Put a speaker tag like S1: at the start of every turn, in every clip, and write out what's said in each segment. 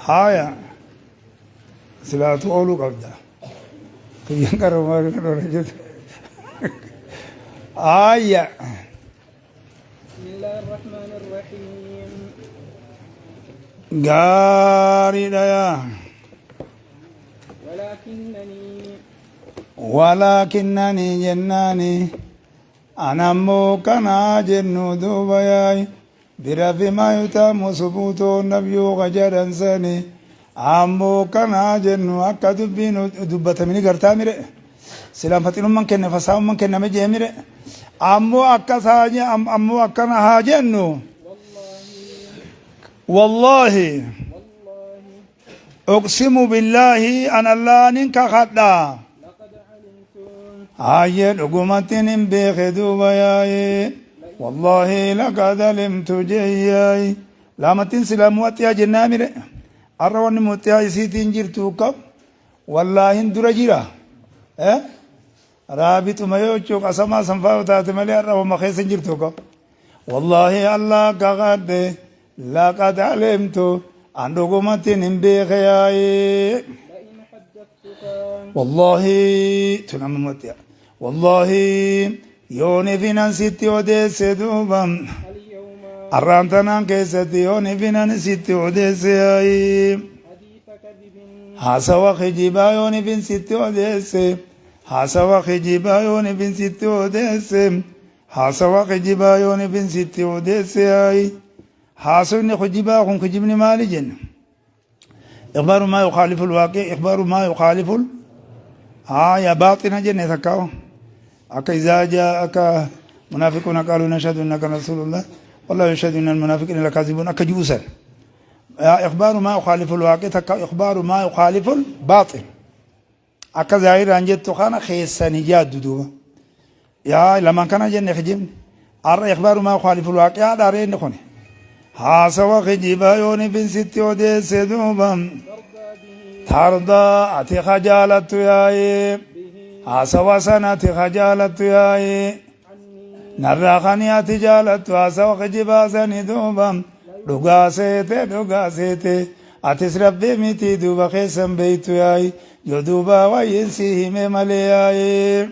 S1: Haaya silaatu ooluu qabda. Kiyyan qarumaa kan oola jettu. Haaya.
S2: بسم الله الرحمن الرحيم.
S1: Gaariidha yaa.
S2: ولكنني
S1: Walaakinnanii jennaani ana ammoo kanaa jennu duuba yaa'i bira fi maa yutaamu subuutoo nabyuu ka jedhan sani ammoo kanaa jennu akka dubbiin dubbatamini gartaa mire silaan faxinumman kenne fasaa'umman kenname jee mire ammoo akkas haa ammoo akkana haa jennu wallaahi uqsimu billaahi an allaanin kakadha Hayyee dhugumattiin hin beeke duuba yaa'ee wallaahi laqad alimtu jeeyyaay laamattiin silaa muwaxxiyaa jennaa mire arra wanni muwaxxiyaa isiitiin jirtu kam wallaahin dura jira eh raabixuma yoo jechuu qasamaa sanfaa yoo taate malee arra wama keessa hin jirtu kam wallaahi allah kakadhe laqad alimtu an dhugumattiin hin beeke yaa'ee Wallaahi tun amma muwaxxi'a. Wallaahi yooni finan sitti odeesse duuba arraan tanaan keessatti yooni finan sitti odeesse yaayi haasawa kijibaa yooni fin sitti odeesse haasawa kijibaa yooni fin sitti odeesse haasawa kijibaa yooni fin sitti odeesse yaayi haasawni kijibaa kun kijibni maali jenna إخبار ما يخالف الواقع إخبار ما يخالف آية باطنة جنة تكاو أكا إذا جاءك منافقون قالوا نشهد إنك رسول الله والله يشهد إن المنافقين لكاذبون أكا جوسا إخبار ما يخالف الواقع تكاو إخبار ما يخالف الباطل Akka zaahiraan jettu kana keessan hin yaaddu duuba. Yaa lamaan kana jenne kijibni. Har'a ikhbaaru maa yukhaaliful waaqi'aa dhaaree inni kuni. Haasawa kijibaa yoon ifin sitti odeesse duuba. Tardaa ati ka jaalattu yaa'ee. Haasawa sana ati ka jaalattu yaa'ee. Narraa kani ati jaalattu haasawa kijibaa sani duuba. Dhugaa seete dhugaa seete. Atis rabbii miti duuba keessan beeytu yaayi. Yoo duuba wayyin si hime malee yaayi.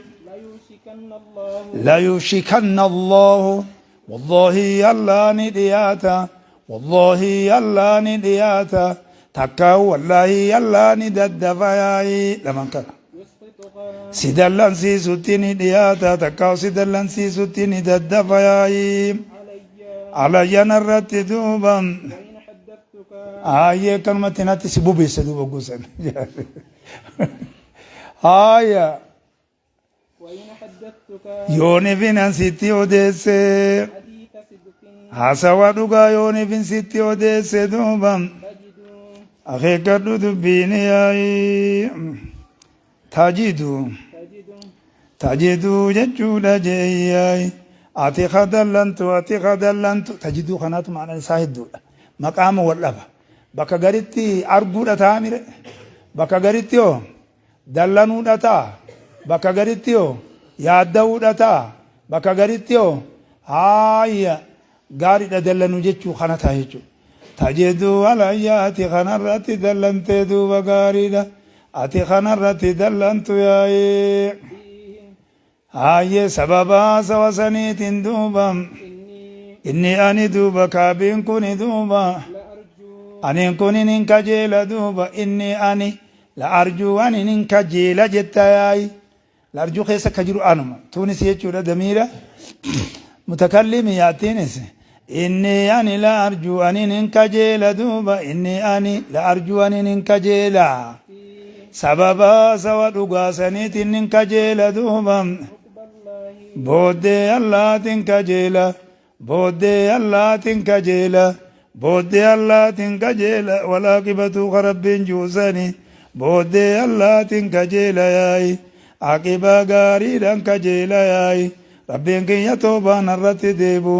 S1: Layushikanna Allahu wallahi Allah ni dhiyaata wallahi Allah ni dhiyaata takka wallahi Allah ni daddafa yaayi lamaan kana. Si dallansiisutti ni dhiyaata takka si dallansiisutti ni daddafa yaayi. Alayya narratti duuba Ayyee akkanumatti natti si bobeessa duuba gosan. Haaya yoon ifin sitti odeesse haasawa dhugaa yoon ifin sitti odeesse duuba akeekkadhu dubbiin yaa'ii tajidu tajiduu jechuudha jeeyyaay ati kadallantu ati kadallantu tajiduu kanaatu ma'anaan isaa hedduudha maqaama wal dhaba bakka garitti arguudha ta'a mire bakka garitti hoo dallanuudha ta'a bakka garitti hoo yaadda'uudha ta'a bakka garitti hoo haaya gaariidha dallanuu jechuu kana ta'a jechuudha. Tajiduu alayya ati kanarratti dallantee duuba gaariidha ati kanarratti dallantu yaa'ee. Hayyee sababa haasawa saniitiin duuba inni ani duuba kaabiin kuni duuba aniin kuni nin kajeela duuba inni ani la arjuu ani nin kajeela jetta yaayi la arjuu keessa ka jiru anuma tuunis jechuudha damiira mutakallimi yaattiinis inni ani la arjuu ani nin kajeela duuba inni ani la arjuu ani nin kajeela Sababa sawa dhugaa saniitiin nin kajeela duuba booddee Allaatiin kajeela booddee Allaatiin kajeela booddee Allaatiin kajeela walaaqibatuu ka Rabbiin juusani booddee Allaatiin kajeela yaa'i aqibaa gaariidhaan kajeela yaa'i Rabbiin kiyya toobaa narratti deebu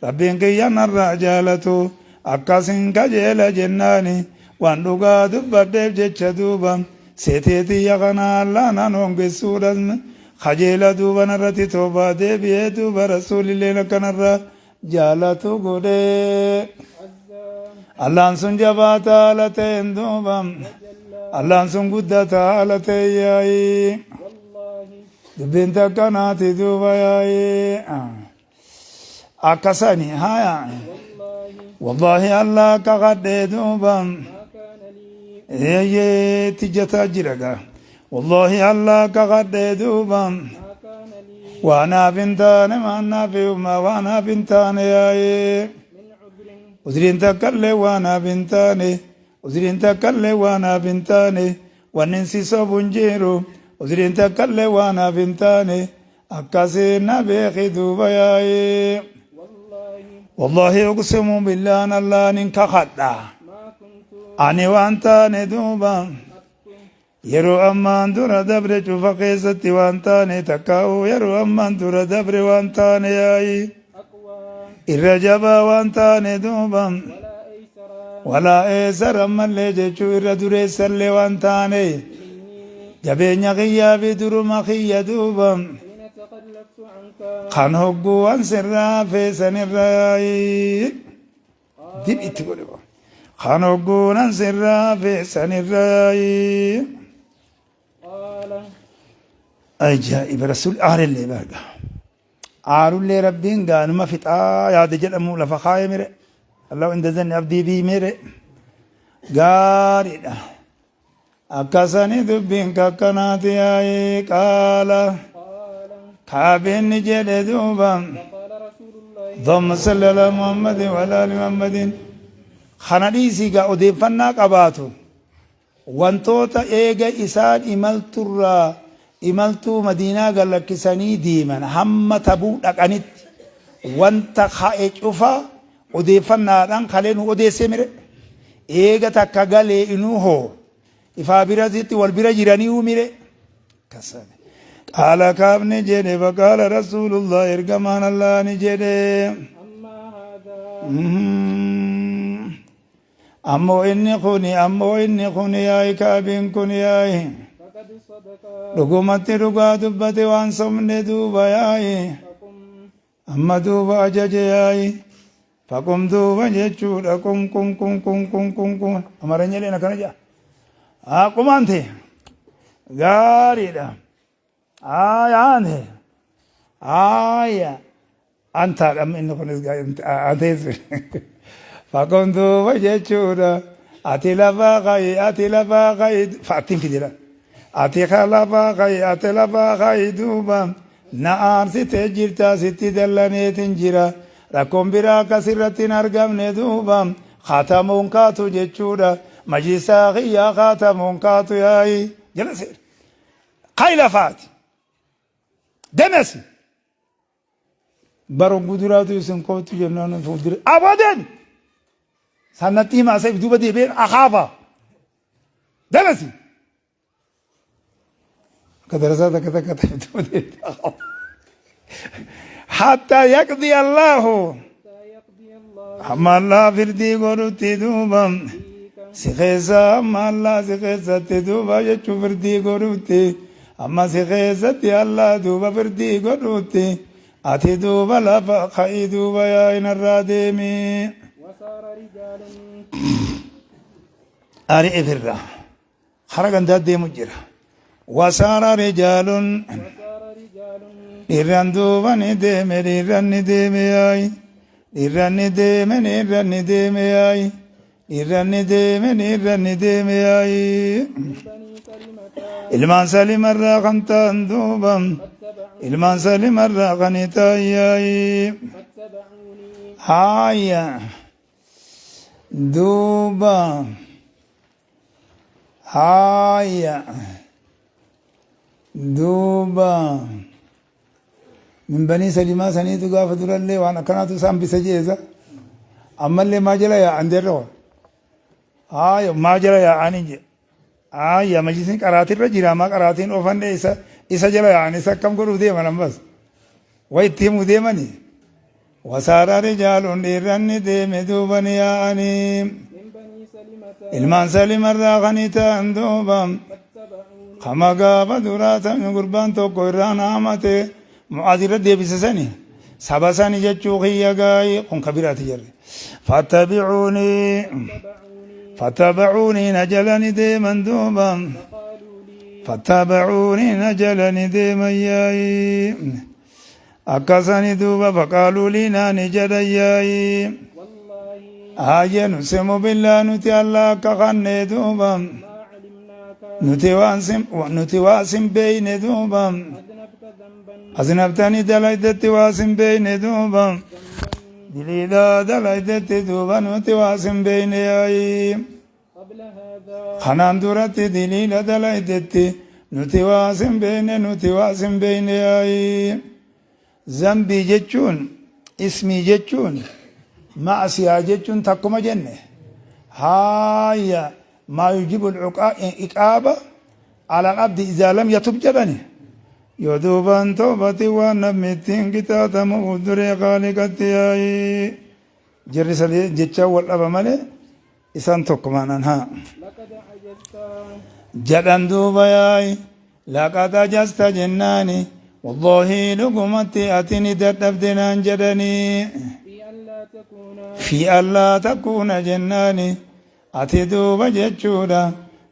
S1: Rabbiin kiyya narraa jaalatu akkasin kajeela jennaani Waan dhugaa dubbadheef jecha duuba seetee tiyya kana Allaah naan hoongessuudhan kajeela duuba narratti toobaa deebi'ee duuba Rasuulilleen akka narraa jaalatu godhe. Allaan sun jabaataa haala ta'een duuba. Allaan sun guddataa haala ta'e yaa'ii. Dubbiin takkanaati duuba yaa'ii. Akkasani haya. Wallaahi Allah kakadhee duuba. Eeyyee tijjataa jira gaa. Wallaahi Allah kakadhee duuba. Waa naaf hin taane maan naaf himaa waa naaf hin taane yaa'ee. Uzriin takkallee waa naaf hin taane. Uzriin takkallee waa naaf hin taane. Wannin si sobu hin jiru. Uzriin takkallee waa naaf hin taane. Akkasiin na beeki duuba yaa'ee. Wallaahi uqsimu billaan Allahan hin kakadha. Ani waan taane duuba. Yeroo ammaan dura dabre cufa keessatti waan taane takkaa'uu yeroo ammaan dura dabre waan taane yaa'i. Irra jabaa waan taane duuba. Walaa eessara ammallee jechuu irra dureessallee waan taane. Jabeenya kiyyaa fi duruma kiyya duuba. Kan hogguu waan sirraa feesanirra yaa'i. Dib itti godhe ba. Kan hogguunan sirraa feesanirra yaa'i. Ajaa'iba rasuul aarellee barga. Aarullee rabbiin gaanuma fixaa yaada jedhamu lafa kaayee mire. Allahu inda zanni abdii bii mire. Gaariidha. Akkasani dubbiin kakkanaati yaa'ii qaala. Kaabiin ni jedhe duuba. Allahumma salli ala Muhammadin wa ala ali Muhammadin. Kana dhiisii gaa odeeffannaa qabaatu. Wantoota eega isaan imalturraa imaltuu Madiinaa gad lakkisanii deeman hamma Tabuuk dhaqanitti wanta ka'e cufa odeeffannaadhaan kalee nu odeessee mire? Eega takka galee inuu hoo ifaa biratitti wal bira jiraniihu mire? Kasane. Qaala kaabni jedhe faqaala rasuulullah ergamaan Allah ni jedhe. Ammoo inni kuni ammoo inni kuni yaa'i kaabiin kun yaa'i. Dhugumatti dhugaa dubbate waan sobne duuba yaa'i. Amma duuba ajaje yaa'i. Faqum duuba jechuudha qum qum qum qum qum qum qum. Amaranya leen akkana jedha. Haa qumaan ta'e gaariidha. Haa ta'e. Haaya. Antaadha amma inni kunis antees. Faqum duuba jechuudha. Ati lafaa ka'i ati lafaa ka'i fa'attiin fidira. Ati lafaa ka'i ati lafaa ka'i duuba. Na aarsitee jirta sitti dallaneetin jira. Rakkoon biraa akka sirratti hin argamne duuba. Kaatamuun kaatu jechuudha. Majlisaa kiyyaa kaatamuun kaatu yaa'i. Jala seera. Ka'i lafaati. Demesi. Bara guduraatu isin kootu jennaan fuuldura. Aboo deemi. Sanatti himaa isa duuba deebi'een akaafa. Demesi. Akka darasaa takka takka ta'e duuba deebi'ee akaafa. Hatta yaqdi Allahu. Hamma Allah firdii godhutti duuba. Si keessa hamma Allah si keessatti duuba jechuu firdii godhutti. Amma si keessatti Allah duuba firdii godhutti. Ati duuba lafa ka'ii duuba yaa inarraa deemi. Ari ifirra. Kara gandaa deemu jira. Wasaara rijaalun dhiirran duuba ni deeme dhiirran ni deeme yaayi dhiirran ni deeme dhiirran ni deeme yaayi dhiirran ni deeme dhiirran ni deeme yaayi ilmaan salimarraa kan ta'an duuba ilmaan salimarraa kan ta'an yaayi haaya duuba Haaya duuba min banii salimaa saniitu gaafa durallee waan akkanaatu isaan bisa jeesa ammallee maa jala yaa'an jarri kun haaya maa jala yaa'anii je haaya majlisni qaraatirra jira maa qaraatiin oofanne isa isa jala yaa'an isa akkam godhuuf deeman ammas wa itti himuu deemanii Wasaara rijaalun dhiirranni deeme duuba ni yaa'anii. Ilmaan salimarraa kan ta'an duuba. Kama gaafa duraa tamni gurbaan tokko irraa naamate Mu'aaz irra deebise sani. Saba sani jechuu kiyya gaayi kun kabiraati jarri. Fattabi'uunii fattabacuunii na jalani deeman duuba. Fattabacuunii na jalani deeman yaa'ii. Akkasani duuba faqaaluu lii naani jedhan yaa'ii. Hayyee nusimu billaa nuti Allah akka kannee duuba. Nuti waan sin nuti waa sin beeyne duuba. Aznabtani dalaydetti waa sin beeyne duuba. Diliidhaa dalaydetti duuba nuti waa sin beeyne yaa'ii. Kanaan duratti diliila dalaydetti nuti waa sin beeyne nuti waa sin beeyne yaa'ii. Zambii jechuun ismii jechuun ma'asiyaa jechuun takkuma jenne. Haaya maa yujibu iqaaba ala abdi izaa lam yatub jedhani. Yoo duubaan toobati waan namni ittiin qixaaxamu fuulduree kaaliqatti yaa'ii. Jarri sadii jechaan wal dhaba malee isaan tokko maanaan haa. Jedhan duuba yaa'i laqad ajasta jennaani wallahi dhugumatti ati ni dadhabde naan jedhanii. Fi allaa takuuna jennaani Ati duuba jechuudha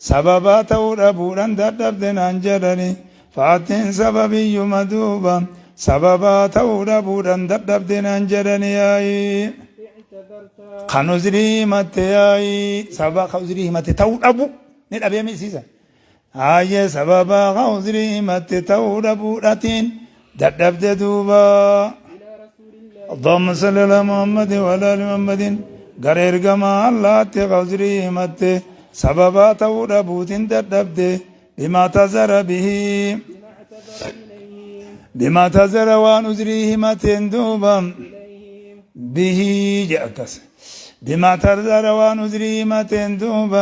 S1: sababaa ta'uu dhabuudhan dadhabde naan jedhani fa'attiin sababiyyuma duuba sababaa ta'uu dhabuudhan dadhabde naan jedhani yaa'ii kan uzrii himatte yaa'ii sababaa kan uzrii himatte ta'uu dhabu ni dhabee mi'isiisa haayee sababaa kan uzrii himatte ta'uu dhabuudhatiin dadhabde duuba. Allahumma salli ala Muhammad wa ala ali Muhammadin gara ergamaa Allaatti qawzirii himatte sababaa ta'uu dhabuutiin dadhabde bimaa tazara bihi bimaa tazara waan uzrii himateen duuba bihi jedha akkas bimaa tazara waan uzrii himateen duuba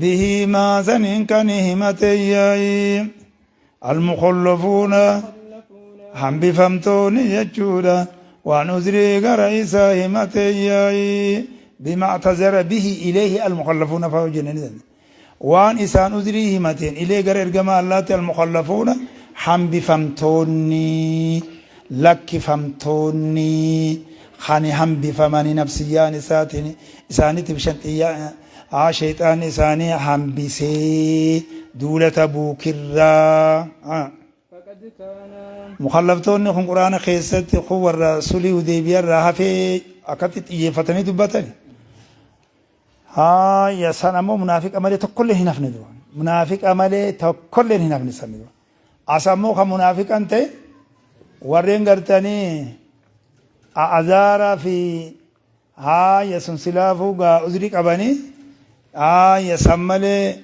S1: bihi maa saniin kan himate yaa'ii Almukhallafuuna hambifamtoonni jechuudha waan uzrii gara isaa himate yaa'ii bima i'tazara bihi ilayhi almukhallafuuna fa'aa hojjenne ni dandeenya. Waan isaan uzrii himateen ilee gara ergamaa Allaatti almukhallafuuna hambifamtoonni lakkifamtoonni kan hambifamanii nafsiyyaan isaatiin isaaniitiif shanxiyyaa Haa sheyxaanni isaanii hambisee duula Tabuukirraa.
S2: Faqad kaana.
S1: Mukhallaftoonni kun Qur'aana keessatti kun warra sulhii Hudeybiyaa irraa hafee akkatti xiyyeeffatanii dubbatani. Haaya san ammoo munaafiqa malee tokkollee hin hafne duuba. Munaafiqa malee tokkollee hin hafne san duuba. As ammoo kan munaafiqan ta'e warreen gartanii a'azaaraa fi Haaya sun silaafuu gaa uzrii qabanii haaya san malee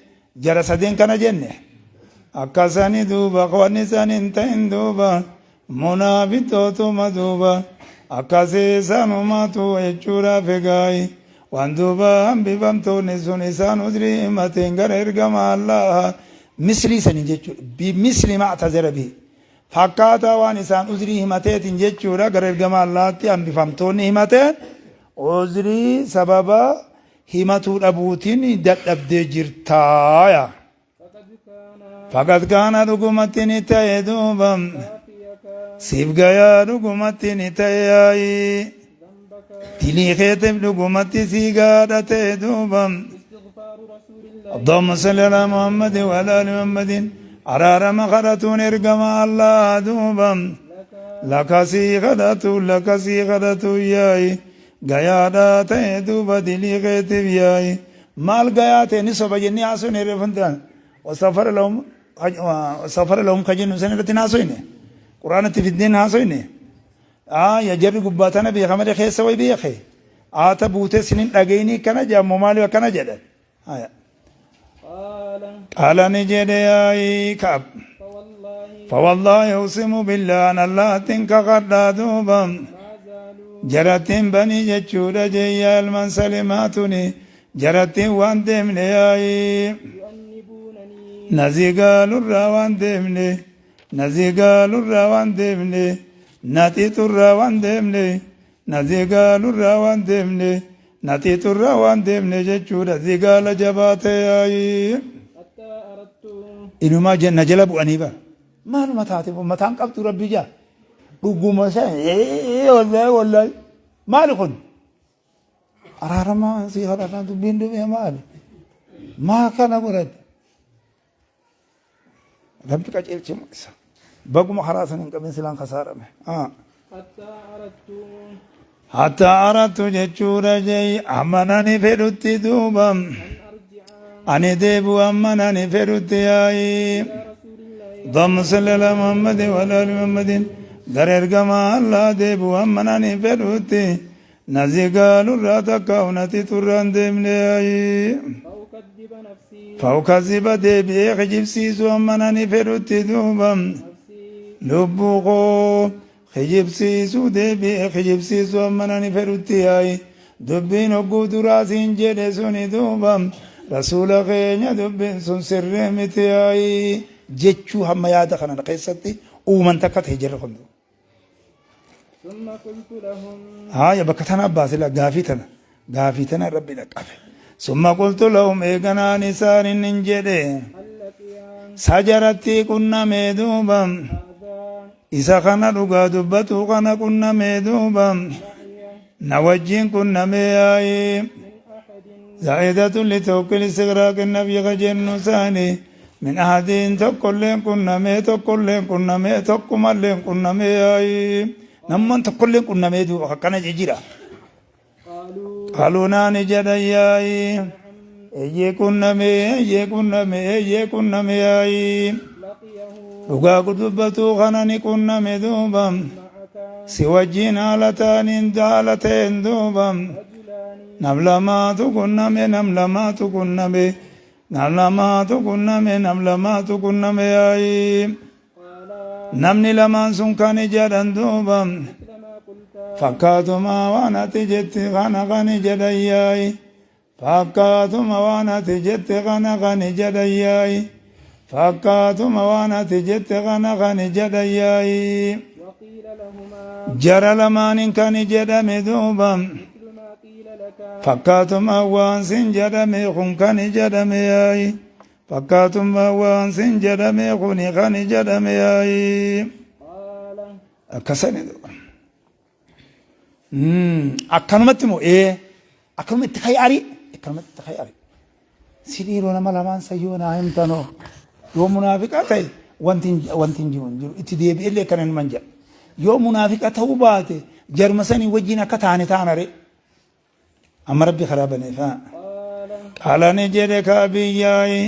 S1: jara sadeen kana jenne akkasani duuba wanni san hin ta'in duuba munaafitootuma duuba akkasii sanumatu jechuudhaaf egaayi waan duuba hambifamtoonni sun isaan uzrii himateen gara ergama Allaha mislii sanii jechuudha bimisli ma'tazara bihi Fakkaataa waan isaan uzrii himateetiin jechuudha gara ergamaa Allaahatti hambifamtoonni himateen uzrii sababa himatuu dhabuutiin dadhabdee jirtaaya. Faqad kaana dhugumatti ni ta'e duuba siif gayaa dhugumatti ni ta'e yaa'ii dilii keetiif dhugumatti sii gaadha ta'e duuba. Allahumma salli ala Muhammad wa ala ali Muhammadin araarama kadhatuun ergama Allah duuba lakasii kadhatu lakasii kadhatu yaa'i gayaadhaa ta'e duuba dilii keetiif yaa'i maal gayaa ta'e ni soba jennee haasofne reeffantaan wasafara lahum wasafara lahum ka jennu san irratti haasofne quraanatti fidneen haasofne Aaya jarri gubbaa tana beeka malee keessa way beeke. Aata buutee sinin dhagayinii kana jedhamu maaliif akkana jedhan. Aaya.
S2: Qaala.
S1: Qaala ni jedhe yaa'ii Ka'ab.
S2: Fawallaahi.
S1: Fawallaahi uqsimu billah an Allaahtiin kakadhaa duuba.
S2: Maa zaaluu.
S1: Jarattiin banii jechuudha jeeyyaa ilmaan salimaa tuni jarattiin waan deemne yaa'ii.
S2: Yu'annibuunanii.
S1: Nazigaalurraa waan deemne Nazigaalurraa waan deemne Naxiixurraa waan deemne Nazigaalurraa waan deemne Naxiixurraa waan deemne jechuudha zigaala jabaa ta'e yaa'ii.
S2: Hattaa aradtu.
S1: Inumaa na jala bu'anii bara. Maaluma taate mataan qabdu rabbi jaa. Dhuguma san wallaahi wallaahi maali kun? Araarama sii kadhadhaa dubbiin dubbii maali? Maa kana godhate? Rabbi qajeelche mul'isa. Baguma karaa san hin qabin silaan kasaarame.
S2: Hattaa arattu.
S1: Hattaa arattu jechuudha jee amma nani fedhutti duuba.
S2: An arji'a.
S1: Ani deebi'u amma nani fedhutti yaa'ii.
S2: Ilaa rasuulillaahi.
S1: Allahumma salli ala Muhammadin wa ala ali Muhammadin. Gara ergamaa Allah deebi'u amma nani fedhutti. Nazi gaalurraa takka unati turraan deemne yaa'ii.
S2: Fa'ukaddiba nafsii.
S1: Fa'ukazziba deebi'ee kijibsiisu amma nani fedhutti duuba.
S2: Nafsii.
S1: Lubbuu koo kijibsiisu deebi'ee kijibsiisu amma nani fedhutti yaa'i. Dubbiin hogguu duraa siin jedhe suni duuba. Rasuula keenya dubbiin sun sirrii miti yaa'i. Jechuu hamma yaada kana keessatti uuman takka ta'e jirra kun.
S2: Summa qultu lahum.
S1: Haaya bakka tana baasila gaafii tana gaafii tana rabbi dhaqqabe. Summa qultu lahum eeganaan isaanin hin jedhe.
S2: Allaqiyaan.
S1: Sajaratti qunnamee duuba.
S2: Haadhaa.
S1: Isa kana dhugaa dubbatu kana qunnamee duuba.
S2: Ma'iya.
S1: Na wajjin qunnamee yaa'ii.
S2: Min ahadin.
S1: Zaa'idatun litawkil istighraaqi nafyi ka jennu isaanii. Min ahadiin tokkolleen qunnamee tokkolleen qunnamee tokkumalleen qunnamee yaa'ii. Namman tokkolleen qunnamee duuba akkana jira.
S2: Qaaluu.
S1: Qaaluu naani jedhan yaa'ii. Eeyyee qunnamee eeyyee qunnamee eeyyee qunname yaa'ii.
S2: Laqiyahu.
S1: Dhugaa dubbatuu kana ni qunname duuba.
S2: Ma'aka.
S1: Si wajjin haala ta'aniin haala ta'een duuba.
S2: Rajulaani.
S1: Nam lamaatu qunname nam lamaatu qunname nam lamaatu qunname nam lamaatu qunname yaa'ii.
S2: Qaalaa.
S1: Namni lamaan sun kan jedhan duuba.
S2: Misla maa qulta.
S1: Fakkaatuma waan ati jette kana kan jedhan yaa'i. Fakkaatuma waan ati jette kana kan jedhan yaa'i. Fakkaatuma waan ati jette kana kan jedhan yaa'i.
S2: Waqiila lahumaa.
S1: Jara lamaanin kan jedhame duuba.
S2: Mislu maa qiila laka.
S1: Fakkaatuma waan sin jedhame kun kan jedhame yaa'i. Fakkaatuma waan sin jedhame kuni kan jedhame yaa'i.
S2: Qaala.
S1: Akkasani duuba. Akkanumatti moo ee akkanuma itti ka'e ari akkanumatti itti ka'e ari. Si dhiiroo nama lamaan sayyoo naa himtanoo yoo munaafiqaa ta'e wanti wanti hin jiru hin jiru itti deebi'ellee akkana hin jedha. Yoo munaafiqa ta'uu baate jarma sanii wajjin akka taane taanare. Amma rabbi karaa baneef haa.
S2: Qaala.
S1: Qaala ni jedhe kaa biyyaayi.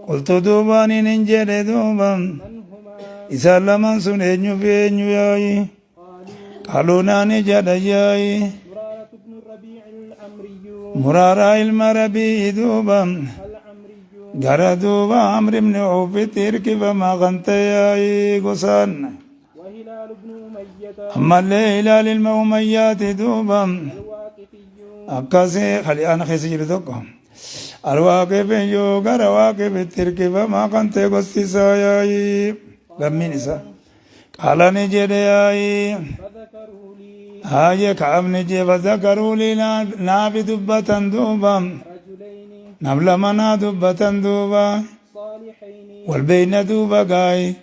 S2: Qultu.
S1: Qultu duubaan hin jedhe duuba.
S2: Man humaa.
S1: Isaan lamaan sun eenyu fi eenyu yaayi.
S2: Qaaluu.
S1: Qaaluu naani jedha yaayi.
S2: Muraaratu bnu Rabiici al-Amriyyu.
S1: Muraaraa ilma Rabii'i duuba.
S2: Al-Amriyyu.
S1: Gara duuba Amri ibn Awfitti hirkifamaa kan ta'e yaayi gosaan.
S2: Wa Hilaalu bnu Umayyata.
S1: Ammallee Hilaal ilma Umayyaati duuba.
S2: Al-Waaqifiyyu.
S1: Akkasii khali'aana keessa jiru tokko. Alwaaqifiyyu gara Waaqifitti hirkifamaa kan ta'e gosti isaa yaayi. Lammiin isaa. Qaala ni jedhe yaayi.
S2: Fadhakaruu lii.
S1: Haayye ka'abni jee fadhakaruu lii naafi dubbatan duuba.
S2: Rajulayni.
S1: Nam lama naa dubbatan duuba.
S2: Saalihayni.
S1: Wal beeyna duuba gaayi.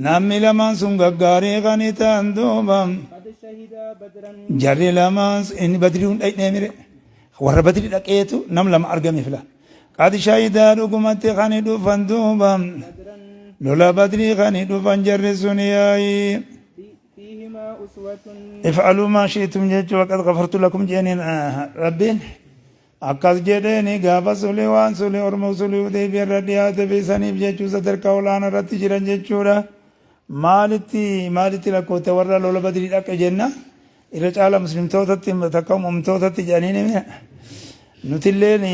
S1: Namni lamaan sun gaggaarii kan ta'an duuba.
S2: Qad shahidaa badran.
S1: Jarri lamaan inni badrii hin dhaqnee mire. Warra badrii dhaqeetu nam lama argame fila. Qad shahidaa dhugumatti kan dhufan duuba.
S2: Badran.
S1: Lola badrii kan dhufan jarri sun yaayi.
S2: Fiihimaa uswatun.
S1: If'aluu maa shi'tum jechuu waqad ghafartu lakum jeeniin rabbiin. Akkas jedheeni gaafa sulhi waan sulhi orma sulhi Hudaybiya irra dhiyaate fi saniif jechuu sadarkaa olaanaa irratti jiran jechuudha. Maalitti maalitti lakkoofte warra lola badrii dhaqe jenna. Irra caala muslimtootatti takka mu'mintootatti jedhanii ni nutilleen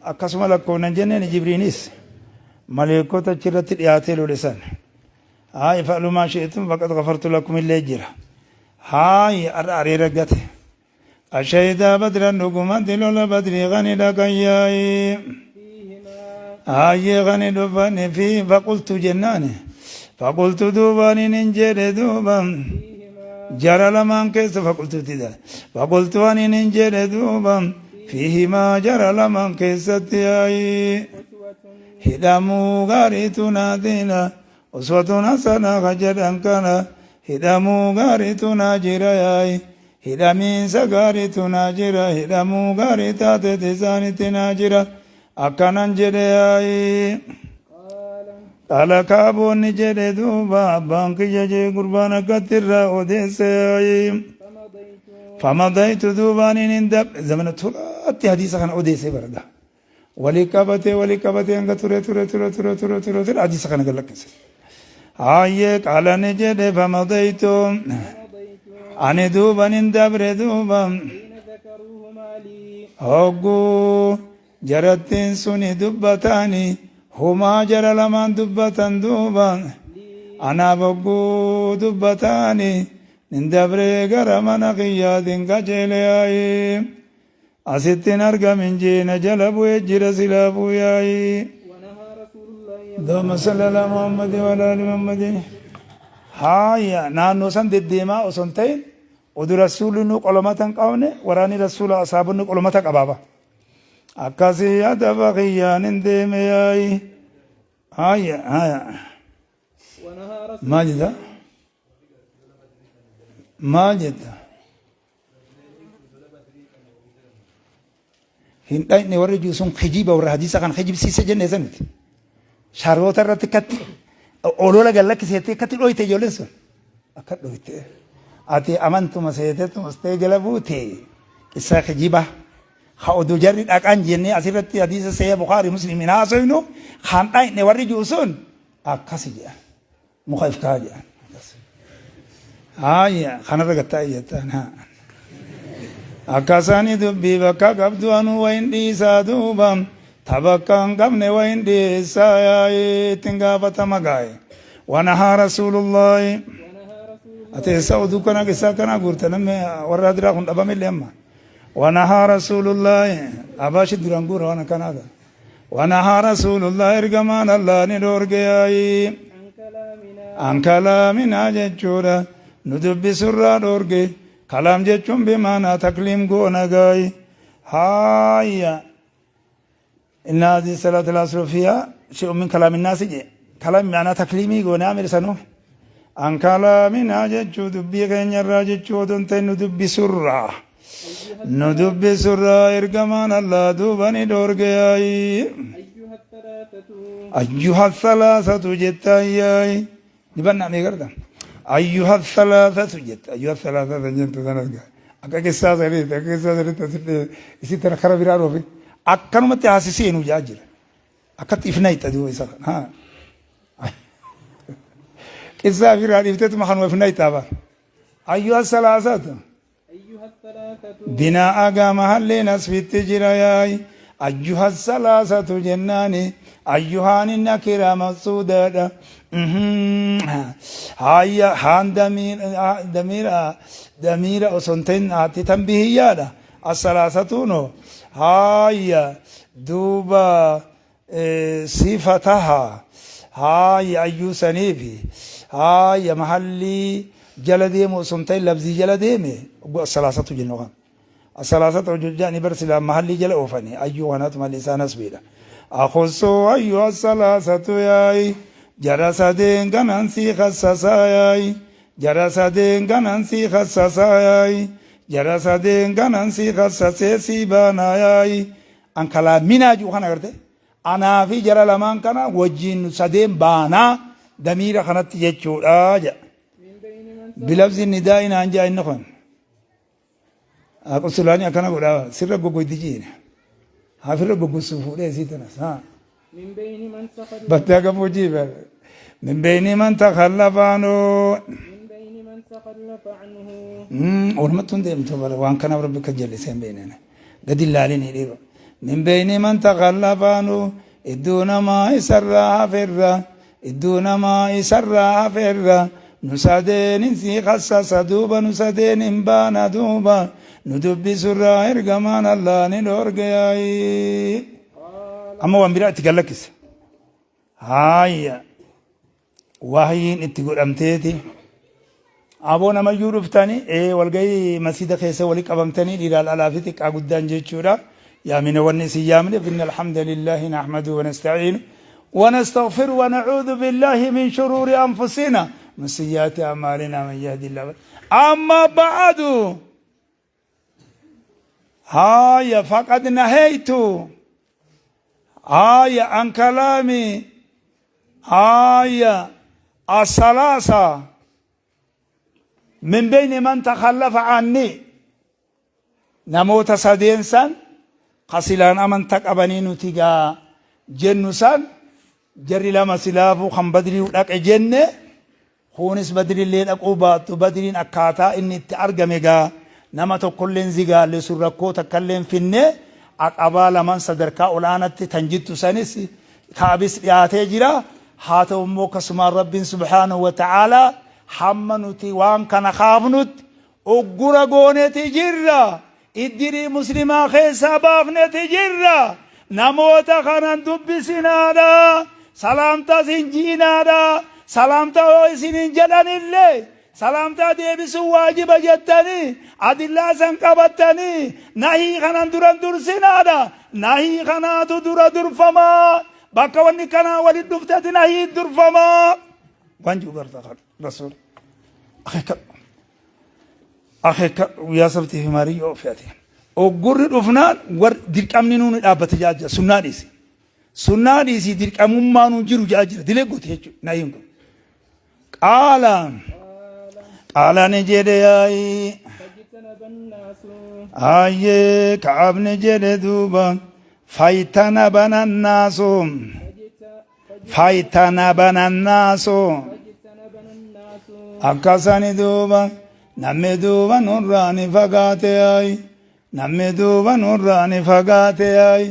S1: akkasuma lakkoofnan jenneen Jibriinis maleekota achirratti dhiyaatee lole san. Haa ifa'lu maa shi'tum faqad ghafartu lakum illee jira. Haa har'a areera gate. Ashahida badran dhugumatti lola badrii kani dhaqan yaa'i. Aayyee kani dhufani fi faqultu jennaani. Faqultu duubaan hin jedhe duuba. Jara lamaan keessa faqultu tida. Faqultu ani hin jedhe duuba. Fiihimaa jara lamaan keessatti yaa'i. Hidhamuu gaariitu naa diina. Uswatun hasanaa ka jedhan kana. Hidhamuu gaariitu naa jira yaa'i. Hidhamiinsa gaariitu naa jira, hidhamuu gaarii taateeti isaanitti naa jira. Akkanan jedhe yaa'i. Qaala Kaaboonni jedhe duuba abbaan kiyya jee gurbaan akkatti irraa odeesse yaa'i. Famadaytu duubaan hin dabre zamana turaatti hadiisa kana odeessee barada. Walii qabatee walii qabatee hanga ture ture ture ture ture ture ture hadiisa kana gad lakkise. Hayyee qaala ni jedhe famadaytu ani duuban hin dabre duuba hogguu jarattiin suni dubbatani humaa jara lamaan dubbatan duuba anaaf hogguu dubbataani nin dabree gara mana kiyyaatiin qajeele yaa'ii. Asitti hin argamin jee na jala bu'ee jira silaafuu yaa'ii. Allahumma salli ala Muhammad wa ala ali Muhammad. Haaya naannoo san deddeemaa osoo hin ta'in oduu rasuulli nu qolomata hin qabne waraanni rasuula asaabonni qolomata qabaaba. Akkasii adaba kiyyaan hin deeme yaa'ii. Haaya haaya. Maal jetta? Maal jetta? Hin dhayne warri jiru sun kijiba warra hadiisa kan kijibsiise jenne saniti. Sharoota irratti akkatti olola gad lakkiseettee akkatti dhoyte ijoolleen sun. Akka dhoyte. Ati amantuma seetetuma stee jala buute qissaa kijiba. Ha oduu jarri dhaqan jennee asirratti hadiisa seeya Bukhari Muslim hin haasoynu kan dhayne warri jiru sun akkasi jedhan. Muka ifkaa jedhan. Haaya kanarra gattaa jettaan haa. Akkasani dubbii bakka qabdu anuu wayin dhiisaa duuba ta bakka hin qabne wayin dhiyeessaa yaa'ee ittiin gaafatama gaa'e. Wanahaa rasuulullaahi. Ati eessa oduu kana qissaa kana guurte namni warra hadiraa kun dhabamillee amma. Wanahaa rasuulullaahi abaashi duraan guura waan akkanaa kana. Wanahaa rasuulullaahi ergamaan Allah ni dhoorge yaa'ii. An kalaaminaa jechuudha nu dubbisurraa dhoorge. Kalaam jechuun bimaanaa takliim goona gaayi. Haaya. Inna hadhihi salaatu al-asru fiihaa shay'un min kalaami naasi jee. Kalaam maanaa takliimii goone amir sanuu. An kalaaminaa jechuu dubbii keenyarraa jechuu odoo hin ta'in nu dubbisurraa. Nu dubbisurraa ergamaan Allah duuba ni dhoorge yaayi. Ayyuha thalathatu jettaan yaayi. Ni bannaa mee garta. Ayyuha thalathatu jetta. Ayyuha thalathatu jettu sanas gaa. Akka qissaa saniitti akka qissaa saniitti asitti isii tana kara biraa dhoofe. Akkanumatti haasiseenuu jaa jira. Akkatti ifna itti duuba isa kana. Qissaa ofirraa dhiifteetuma kanuma ifna itti afaan. Ayyuha thalathatu. Binaa'a gaa mahalli nasbitti jira yaayi. Ayyuha salaasatu jennaani ayyuhaan nakira maqsuudaadha. Haayya haan damiira damiira osoo hin ta'in haati tanbihiyyaadha. Assalaasatuuno haayya duuba sifataha haaya ayyuu saniifi haaya mahallii jala deemu osoo hin ta'in labzii jala deeme salaasatu jennu kan asalaasatu jechaan bar silaa mahallii jala oofani ayyuu kanaatu malee isaa nasbiidha akhusuu ayyuu asalaasatu yaayi jara sadeen kanan sii khassasaa yaayi jara sadeen kanan sii khassasaa yaayi jara sadeen kanan sii khassasee sii baanaa yaayi An kalaaminaa jiru kana agarte anaa fi jara lamaan kana wajjin nu sadeen baanaa damiira kanatti jechuudha jedha. Bilabsi nidaa'i naan jaa inni kun. Qusulaani akkana godha sirra goggoyti jiina. Hafirra goggossuu fuudhee isii tanas. Haa.
S2: Min beyni man takhallafa.
S1: Battaa gammoojjii bara. Min beyni man takhallafa anhu.
S2: Min beyni man takhallafa anhu.
S1: Walumatti hin deemtu bara waan kanaaf rabbi akka jallisee hin beekne. Gadi ilaalini dhiiroo. Min beyni man takhallafa anhu. Iddoo namaa isarraa haferra. Iddoo namaa isarraa haferra. Nu sadeenin sii khassasa duuba nu sadeenin baana duuba. Nu dubbisurraa ergamaan Allah ni dhoorge yaa'ii. Amma waan biraa itti gad lakkise. Haaya wahyiin itti godhamteeti. Aboo namayyuu dhuftani ee walgahii masjida keessa wali qabamtanii dhiiraa dhalaa fi xiqqaa guddaan jechuudha. Yaamina wanni isin yaamneef inna alhamdulillahi nahmadu wa nasta'iinu wa nastaghfiru wa na'uudhu billahi min shuruuri anfusina min sayyi'aati a'maalina man yahdihillahu. Amma ba'adu. Haaya faqad nahaytu haaya an kalaami haaya asalaasa min bayni man takhallafa anni namoota sadeen san ka silaan amanta qabanii nuti gaa jennu san jarri lama silaafuu kan badrii dhaqe jenne Kuunis badrillee dhaquu baattu badriin akkaataa inni itti argame gaa nama tokkolleen zigaalle sun rakkoo takkalleen finne aqabaa laman sadarkaa ol'aanatti tan jittu sanis ka'abis dhiyaatee jira haa ta'u immoo akkasumaan rabbiin subhaanahu wa ta'aalaa hamma nuti waan kana kaafnutti uggura gooneti jirra Iddirii muslimaa keessaa baafneti jirra. Namoota kanan dubbisinaadha. Salaamtaas hin ji'inaadha. Salaamtaa yoo isiniin jedhanillee salaamtaa deebisuun waajiba jettanii adillaa san qabattanii nahii kanan duran dursinaadha. Nahii kanaatu dura durfamaa. Bakka wanni kanaa walitti dhuftetti nahii durfamaa. Waan jiru garta rasuul. Akeekkadhu. Akeekkadhu guyyaa sabtii fi maariyyoo fe'ate. Oggurri dhufnaan warri dirqamni nuuni dhaabbate jaa jira sunnaa dhiisi. Sunnaa dhiisi dirqamummaa nuun jiru jaa jira dilee goote jechuudha nahiin kun. Qaala qaala ni jedhe yaayi. Ayyee ka'ab ni jedhe duuba faytana banannaasu faytanabanannaasu akkasani duuba namni duuba nurraa ni fagaate yaayi namni duuba nurraa ni fagaate yaayi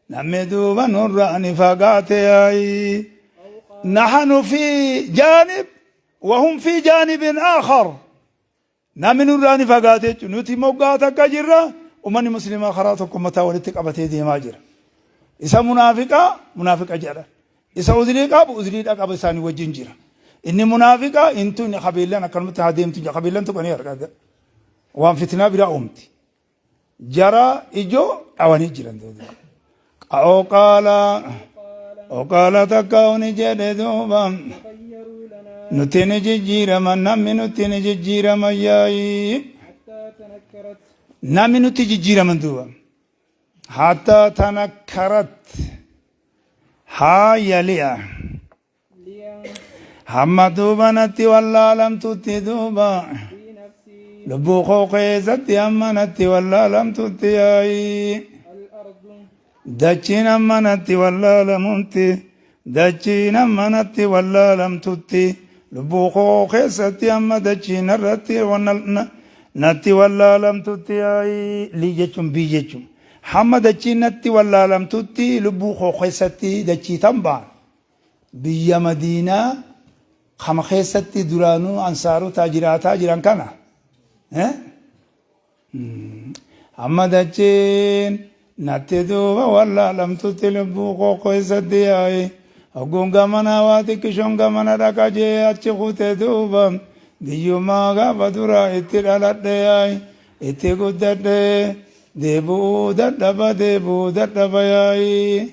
S1: namni duuba nurraa ni fagaate yaayi nahanu fi jaanib wahum fi jaanibin aakhar Namni nurraa ni fagaate jechuudha. Nuti moggaa takka jirra, ummanni muslimaa karaa tokko mataa walitti qabatee deemaa jira. Isa munaafiqaa munaafiqa jedhan. Isa uzrii qabu uzriidha qaba isaanii wajjin jira. Inni munaafiqaa intu inni qabiilaan akkanumatti haa deemtu jira. Qabiilaan tuqanii harka waan fitnaa biraa uumti. Jara ijoo dhawanii jiran duuba. Oqaala oqaala takka oni jedhe duuba nuti ni jijjiirama namni nuti ni jijjiirama yaa'ii namni nuti jijjiiraman duuba. Hatta tanakkarat haa yali'a. Hamma duuba natti wallaalamtutti duuba lubbuu koo keessatti hamma natti wallaalamtutti yaa'ii dachiin hamma natti wallaalamutti dachiin hamma natti wallaalamtutti lubbuu koo keessatti hamma dachiin irratti natti wallaalamtutti yaa'ii lii jechuun bii jechuun hamma dachiin natti wallaalamtutti lubbuu koo keessatti dachii tan ba'an Biyya Madiinaa kama keessatti duraanuu ansaarotaa jiraataa jiran kana hamma dachiin natti duuba wallaalamtutti lubbuu koo keessatti yaa'e hogguun gamanaa waa xiqqishoon gamana dhaqa jee achi kute duuba biyyumaa gaafa duraa itti dhaladhe yaa'e itti guddadhe deebi'uu dadhaba deebi'uu dadhaba yaa'e.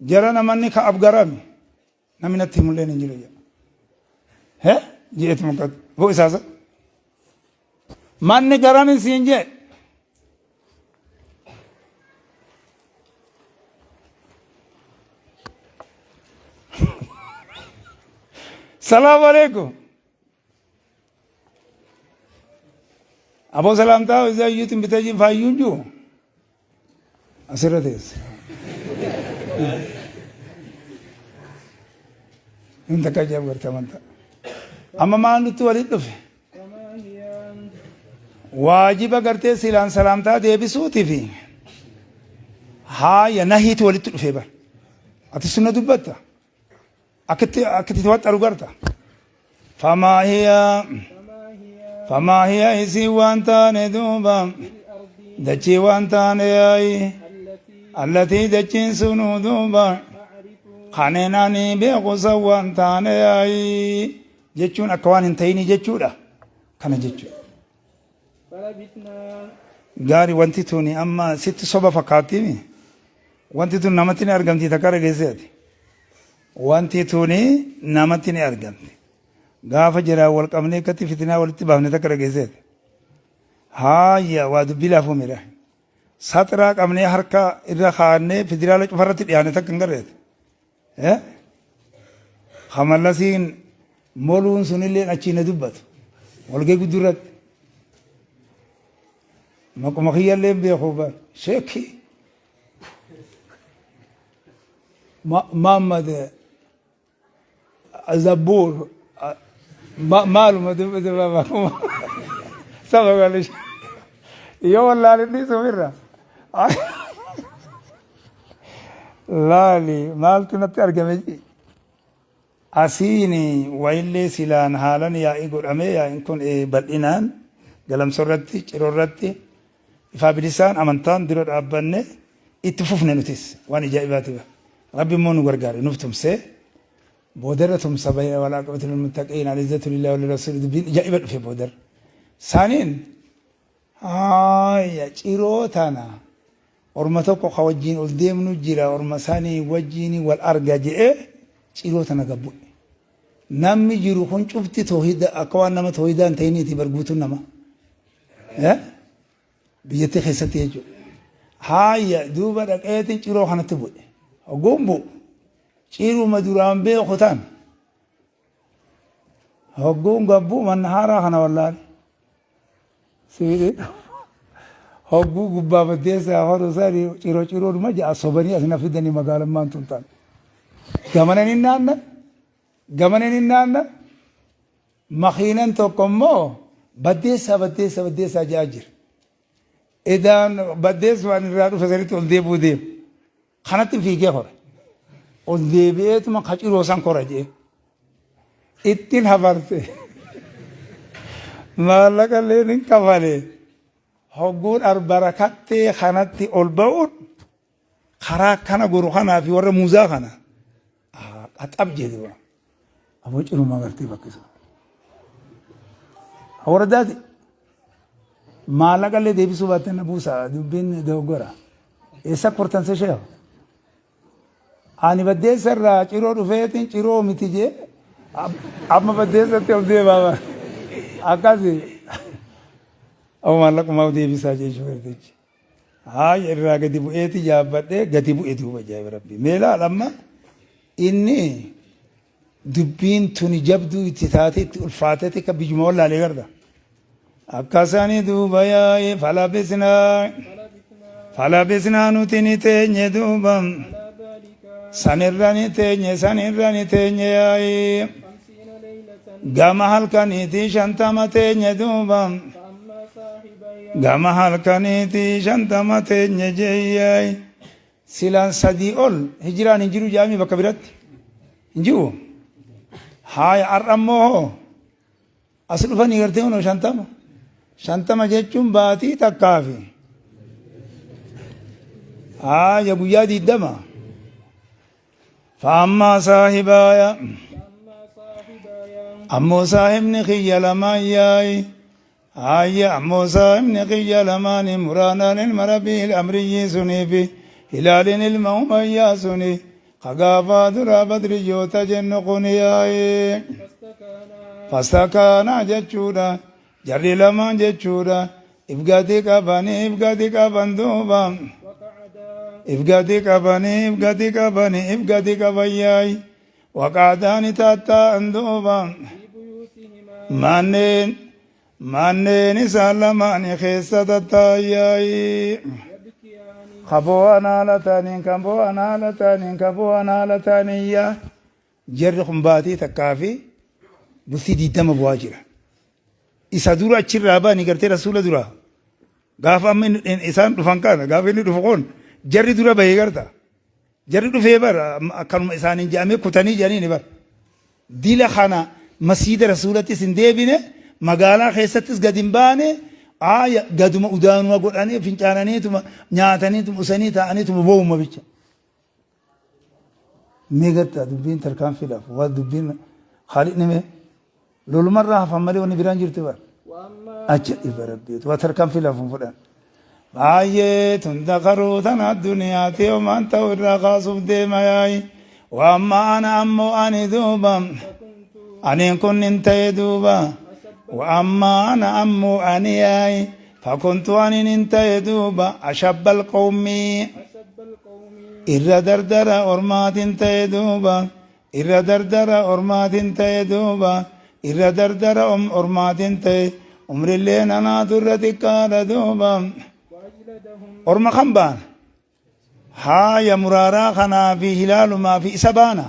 S1: Jarana manni ka'ab garami namni natti himulleen hin jiru jedha. He jeetu mukkatu boo isaasa. Manni garami siin jee. Salaamu alaikum. Aboo salaamtaa isaa iyyuutiin bitee jiin faayyuun jiru. Asirra teesse. Hin takka ajaa'ib garte amantaa. Amma maal nutti walitti dhufe? Waajiba gartee silaan salaamtaa deebisuutii fi haaya nahiitu walitti dhufe bar. Ati sunna dubbatta. Akkitti akkitti waxxaru garta. Famaa hiya famaa hiya isii waan taane duuba dachii waan taane yaayi allatii dachiin sunuu duuba kaneen ani beeku san waan taane yaayi jechuun akka waan hin ta'inii jechuudha kana jechuudha. Gaari wanti tuni amma sitti soba fakkaattiimi wanti tun namatti ni argamti takka dhageessee ati. Wanti tuni namatti ni argamti. Gaafa jiraan wal qabnee akkatti fitinaa walitti baafne takka dhageesseeti. Haayya waa dubbii laafuu mira. Saxiraa qabnee harka irra kaa'annee federaala cufarratti dhiyaane takka hin garreete. Kamallasiin moluun sunillee achii na dubbatu. Walgahii gudduu irratti. Maquma kiyyallee hin beeku bar. Sheekii. Muhammad Zabbuur maaluma dubbate maquma saba galee yoo wallaalee dhiisuu irra. Laali maaltu natti argame jee. Asiin wayillee silaan haalan yaa'ii godhamee yaa'iin kun bal'inaan Galamsoo irratti, Ciroo irratti ifaa bilisaan amantaan dura dhaabbanne itti fufne nutis waan ijaa'ibaati ba. Rabbi immoo nu gargaare nuuf tumsee boodarra tumsa bahee wal aqibatu lil muttaqiin al izzatu lillahi wal rasuuli dubbiin ijaa'iba dhufe boodarra. Saaniin haaya Ciroo tana Orma tokko ka wajjiin ol deemnu jira, orma sanii wajjiin wal arga je'ee ciroo tana gad bu'e. Namni jiru kun cufti toohida akka waan nama toohidaa hin ta'iniiti bar guutuun nama. Eh? Biyyattii keessatti jechuudha. Haaya duuba dhaqeetiin ciroo kanatti bu'e. Hogguun bu'u ciruma duraan beeku tan. Hogguun gad bu'u manna haaraa kana wallaale. Siidhi hogguu gubbaa baddeessaa horu sani ciro ciroodhuma ja'a sobanii as na fidanii magaalammaan tun tan. Gamanan hin naanna gamanan hin naanna makiinan tokko immoo baddeessaa baddeessaa baddeessaa ja'a jira. Edaan baddeessumaan irraa dhufe sanitti ol deebi'uu deema. Kanatti fiigee kore. Ol deebi'eetuma ka ciroo san kora jee. Ittiin hafarte. Maallaqa illee hin kafale. Hogguun arbarakattee kanatti ol ba'uun karaa kana goru kanaa fi warra muuzaa kana qaxab jedhu. Aboo cirumaa gartee bakki sun. Waradaati. Maallaqa illee deebisuu baatte na buusa dubbiin dogoggora. Eessa kortan se sheekh? Ani baddeessa irraa ciroo dhufeetiin ciroo miti jee amma baddeessatti ol deemaa akkasi. Amma maallaqumaa deebisaa jee shufeertichi. Haaya irraa gadi bu'eeti yaabbadhee gadi bu'e duuba ajaa'iba rabbii. Mee laal amma inni dubbiin tuni jabduu itti taate itti ulfaateeti akka biyyuma wallaalee garta. Akkasani duuba yaa'e falabisnaa falabisnaa nuti ni teenye duuba sanirra ni teenye sanirra ni teenye yaa'e gama halkaniitii 50 teenye duuba. Gama halkaniitii 50 teenye jeeyyaay. Silaan sadii ol hijiraan hin jiru jaamii bakka biratti. Hin jiru. Haaya har'a immoo hoo as dhufanii gartee hunoo 50. 50 jechuun baatii takkaafi. Haaya guyyaa 20. Faammaa saahibaaya. Ammoo saahibni kiyya lamaan yaa'i. Haayya ammoo saahibni kiyya lamaani muraanaan ilma Rabiil Amriyyii sunii fi Hilaalin ilma Umayyaa suni ka gaafaa duraa badriyyoota jennu kuni yaa'i. Fastakaanaa jechuudha. Jarri lamaan jechuudha. If gadi qabanii if gadi qaban duuba. If gadi qabanii if gadi qabanii if gadi qaban yaa'i. Waqaadaani taattaa'an duuba. Manneen manneen isaan lamaani keessa tattaa'an yaa'i. Ka boo'an haala ta'aniin kan boo'an haala ta'aniin ka boo'an haala ta'aniin yaa. Jarri kun baatii takkaa fi bultii 20 bu'aa jira. Isa dura achirraa ba'anii gartee rasuula dura. Gaafa amma isaan dhufan kana gaafa inni dhufu kun jarri dura bahee garta. Jarri dhufee bara akkanuma isaaniin jedhamee kutanii jedhanii bara. Dila kana masiida rasuulattis hin deebine magaalaa keessattis gad hin baane aaya gaduma udaanuma godhanii fincaananiituma nyaataniituma usanii taa'aniituma boo'uma bicha. Mee gartaa dubbiin tarkaanfiidhaaf waan dubbiin haaliqni mee lolumarraa hafan malee wanni biraan jirti bara. Ajaa'iba rabbiitu waa tarkaanfiidhaaf hin fudhan. Baay'ee tun dakaruu tan addunyaati homaan ta'u irraa kaasuuf deema yaa'i. Waamma ana ammoo ani duuba aniin kun hin ta'e duuba. Waamma ana ammoo ani yaa'i. Fakuntu aniin hin ta'e duuba ashabbal qawmii
S2: أشب القوم.
S1: Irra dardara ormaatiin ta'e duuba, irra dardara ormaatiin ta'e duuba, irra dardara ormaatiin ta'e, umrillee nanaatu irra xiqqaadha duuba.
S2: وأجلدهم.
S1: Orma kan baana haaya muraaraa kanaa fi hilaalumaa fi isa baana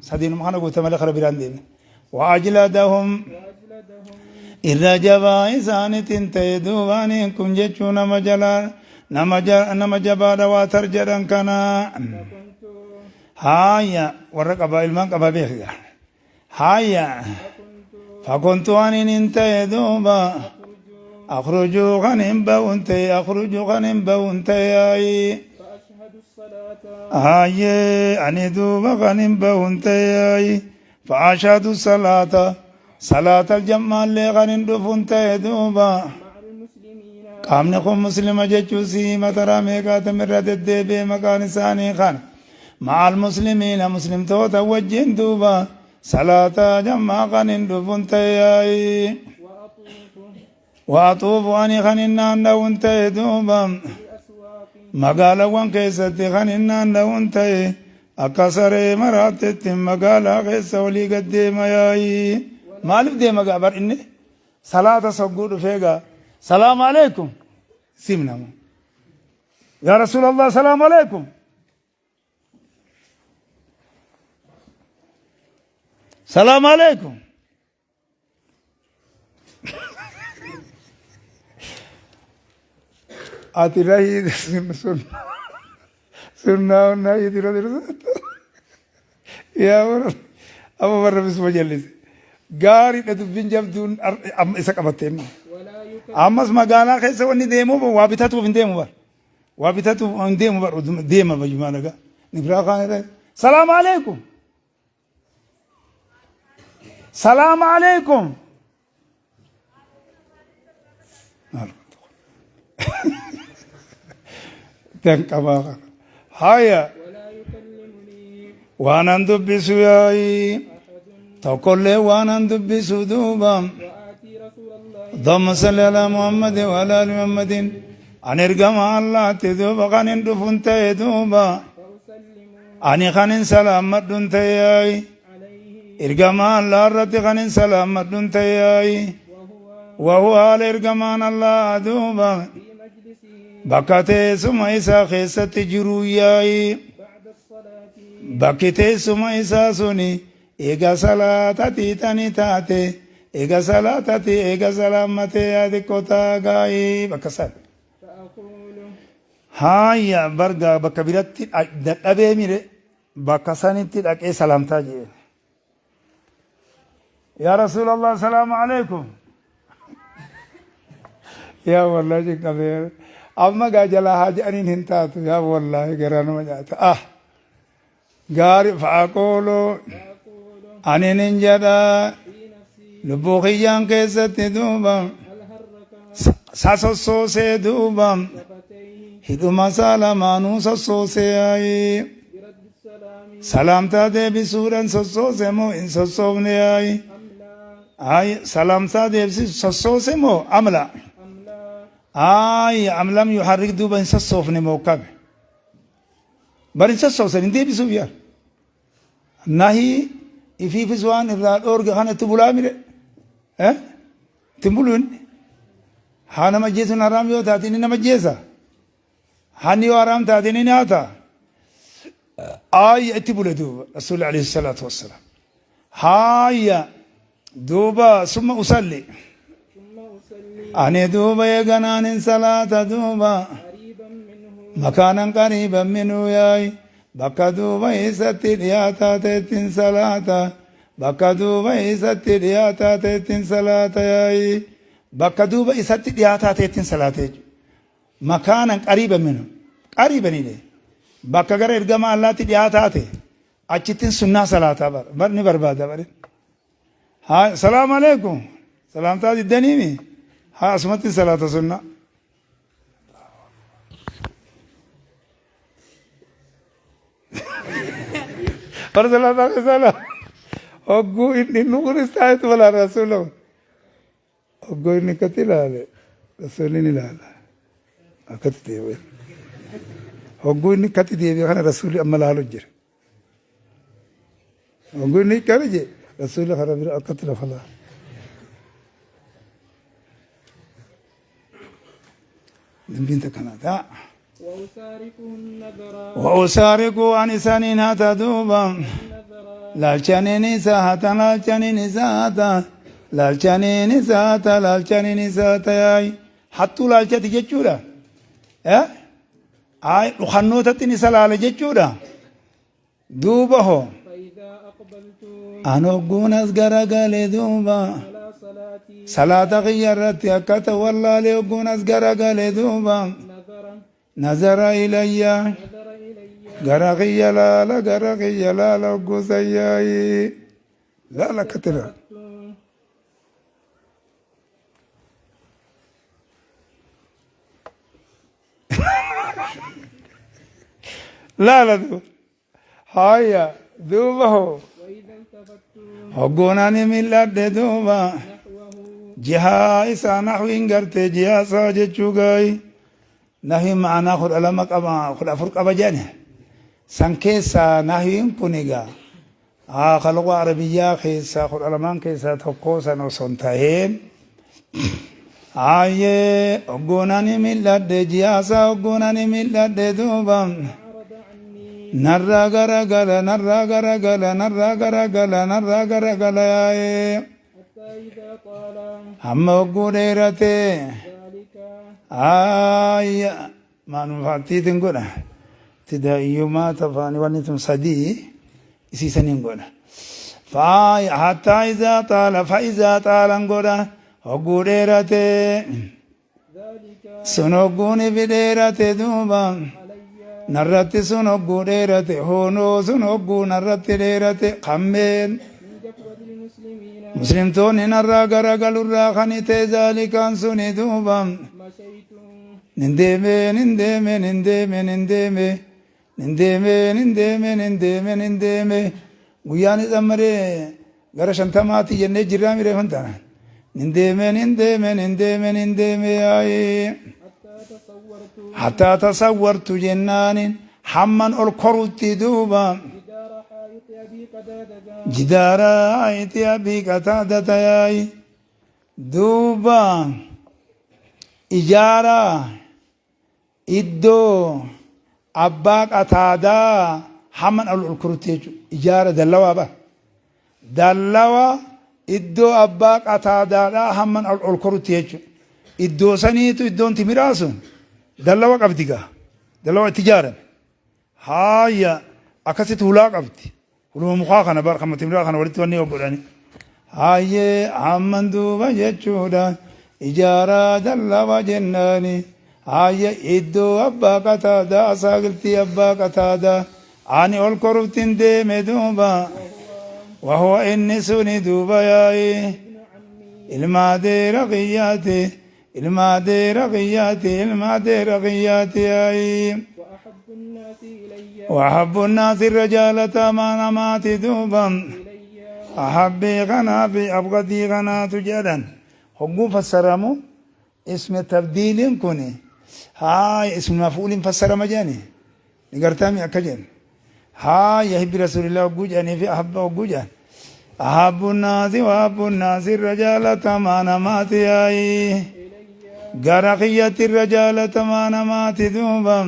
S1: sadiinuma kana guute malee kara biraan deeme. Waajladahum.
S2: وأجلدهم.
S1: Irra jabaa isaanitiin ta'e duuba aniin kun jechuu nama jalaa nama jabaadha waa tar jedhan kana.
S2: فكنت
S1: Haaya warra qabaa ilmaan qabaa beekiga haaya.
S2: فكنت
S1: Fakuntu aniin hin ta'e duuba
S2: أخرج
S1: akhruju kan hin ba'un ta'e, akhruju kan hin ba'un ta'e ayi.
S2: فأشهد الصلاة.
S1: Hayyee ani duuba kan hin ba'un ta'e ayi, fa'ashadu salaata, salaata aljamaallee kan hin dhufun ta'e duuba.
S2: مع المسلمين.
S1: Qaamni kun muslima jechuu si mataraa meeqaatamirra deddeebi'e maqaan isaanii kana. Ma'al muslimiina, muslimtoota wajjin duuba salaata jammaa kan hin dhufun ta'e yaayi.
S2: وأطوف
S1: Waaxuufu ani kan hin naanna'un ta'e duuba
S2: في الأسواق.
S1: Magaalawwan keessatti kan hin naanna'un ta'e, akka saree maraattetti magaalaa keessa olii gad deema yaayi. Maaliif deema gaa bar inni salaata sogguu dhufee gaa salaamu alaikum simnamu yaa rasuulallah salaamu alaikum salaamu alaikum. Ati rahii sun sunnaa nahii dura dura yaa warra amma warra bisuma jallise gaariidha dubbiin jabduun amma isa qabatteen.
S2: ولا يكلم
S1: Ammas magaalaa keessa wanni deemu waa bitatuuf hin deemu bar, waa bitatuuf hin deemu bar, deema bayyumaa dhagaa ni biraa kaan irra salaamu alaikum salaamu alaikum tan qabaa kana haya.
S2: ولا يكلمني
S1: Waanan dubbisu yaayi
S2: أحد.
S1: Tokkollee waanan dubbisu duuba.
S2: وآتي رسول الله.
S1: اللهم صل على محمد وعلى آل محمد. Ani ergama Allaatti duuba kan hin dhufun ta'e duuba.
S2: فأسلم
S1: Ani kan hin salaammadhun ta'e yaayi.
S2: عليه.
S1: Ergama Allah irratti kan hin salaammadhun ta'e yaayi.
S2: وهو
S1: Wahuwa haala ergamaan Allah duuba
S2: في مجلسه
S1: bakka teessuma isaa keessatti jiru yaayi.
S2: بعد الصلاة.
S1: Bakki teessuma isaa suni eega salaata tiitanii taate, eega salaatati, eega salaammatee yaa xiqqoo gaayii bakka san.
S2: فأقول
S1: Haaya bargaa bakka biratti dadhabee mire bakka sanitti dhaqee salaamtaa jeen. Yaa Rasuulallah salaamu alaikum. Yaa wallahi cinqabee amma gaa jalaa haa jedhaniin hin taatu yaa wallahi garaa nama nyaata. Ah gaari fa'aqooloo
S2: فأقول
S1: ani nin jedha
S2: في نفسي
S1: lubbuu kiyyaan keessatti duuba
S2: هل حرك
S1: sa sossoosee duuba
S2: شفتيه
S1: hidhuma isaa lamaanuu sossoosee yaayi.
S2: برد السلام
S1: Salaamtaa deebisuudhaan sossoose moo hin sossoofne yaayi?
S2: أم لا؟
S1: Ay salaamtaa deebisisu sossoose moo amla?
S2: أم لا؟
S1: Ay am lam yuharrik duuba hin sossoofne moo kame? Bar hin sossoosan hin deebisuuf yaa. Nahii ifiifis waan irraa dhoorge kana itti bulaa mire? Eh? Itti hin bulu inni. Haa nama jeesuun haraam yoo taate inni nama jeesa. Hanni yoo haraam taate inni nyaata. Ayya itti bule duuba Rasuulli alayhi salaatu wassalaam. Haaya duuba summa usalli.
S2: ثم أصلي.
S1: Ani duuba eeganaanin salaata duuba.
S2: قريبا منه.
S1: Makaanan qariiban minuu yaayi. Bakka duuba isatti dhiyaataa ta'ettiin salaata. Bakka duuba isatti dhiyaataa ta'ettiin salaata yaayi. Bakka duuba isatti dhiyaataa ta'ettiin salaata jechuudha. Makaanan qariiban minuu. Qariibanidhe. Bakka gara ergama Allaatti dhiyaataa ta'e achittiin sunnaa salaataa bar ni barbaada bare. Haa salaamu alaikum. Salaamtaa diddaniimi. Haa asumatti salaata sunnaa. Bara salaataa keessaa hogguu inni nu kiristaayitu balaa rasuula hogguu inni akkatti ilaale. Rasuulli ni ilaala. Akkatti deebi'e. Hogguu inni akkatti deebi'e kana rasuulli amma laalu jira. Hogguu inni akkana jee rasuulli kana bira akkatti lafa laala. Dubbiin takkanaa ta'a. Wa'usaariqu an isaaniin hata duuba laalchaniin isa hata laalchaniin isa hata laalchaniin isa hata laalchaniin isa hata yaayi hattuu laalchati jechuudha. Ay dhukannootatti isa laala jechuudha. Duuba hoo an hogguun as garagale duuba salaata kiyya irratti akka ta'u wallaalee hogguun as garagale duuba nazara ilayya gara kiyya laala gara kiyya laala hogguu sayyaayii laala akkatti laala. Laala duuba. Haya duuba hoo. Hogguun ani mil'adhe duuba. Jihaa isaa nahwiin garte jihaa isaa jechuu gaayi. Nahwiin ma'anaa 12 qaba 14 qaba jedhani. San keessaa nahwiin kun egaa kalaqoo arabiyyaa keessaa 12n keessaa tokkoo san osoo hin ta'een Hayyee hogguun ani mil'adhe ji'aasaa hogguun ani mil'adhe duuba narraa garagala narraa garagala narraa garagala narraa garagala yaa'ee hamma hogguu dheerate ayya maanufaattiitiin godha tidaa'iyyumaa tafaani wanni tun sadii isiisaniin godha faaya hattaa izaa xaala fa'izaa xaalan godha hogguu dheerate sun hogguun ifi dheerate duuba narratti sun hogguu dheerate hoonoo sun hogguu narratti dheerate kammeen muslimtoonni narraa garagalurraa kan itee zaalikaan suni duuba nin deeme nin deeme nin deeme nin deeme Nin deeme, nin deeme, nin deeme, nin deeme. Guyyaan isa maree gara shantamaatti jennee jirraa miree fantana. Nin deeme, nin deeme, nin deeme, nin deeme yaa'ee. Hattaa tasawwartu jennaanin hamman ol korutti duuba. Jidaara haayiti abii qataadata yaa'i. Duuba ijaara Iddoo abbaa Qataadaa hamman ol ol kurutti jechuudha. Ijaara dallawaa bara. Dallawa iddoo abbaa Qataadaadhaa hamman ol ol korutti jechuudha. Iddoo saniitu iddoon timiraa sun dallawa qabdi gaa. Dallawa itti ijaarame. Haaya akkasitti hulaa qabdi. Huluma mukaa kana bar kan timiraa kana walitti wanni godhani. Haayee hamman duuba jechuudha. Ijaaraa dallawa jennaani. Haaya iddoo abbaa qataadaa asaakiltii abbaa qataadaa. Ani ol koruftin deeme duuba. Wahuwa inni suni duuba yaa'ii. Ilma adeera kiyyaati. Ilma adeera kiyyaati ilma adeera kiyyaati yaa'ii. وأحب الناس الرجالة ما نمات دوبا أحبي غنا في أبغضي غنا تجدا هقو فسرمو اسم تبديل كوني هاي اسم مفعول فسر مجاني نقرتامي أكجن هاي يحب رسول الله وجاني في أحب وجان أحب الناس وأحب الناس الرجالة ما نمات ياي غرقية الرجالة ما نمات دوبا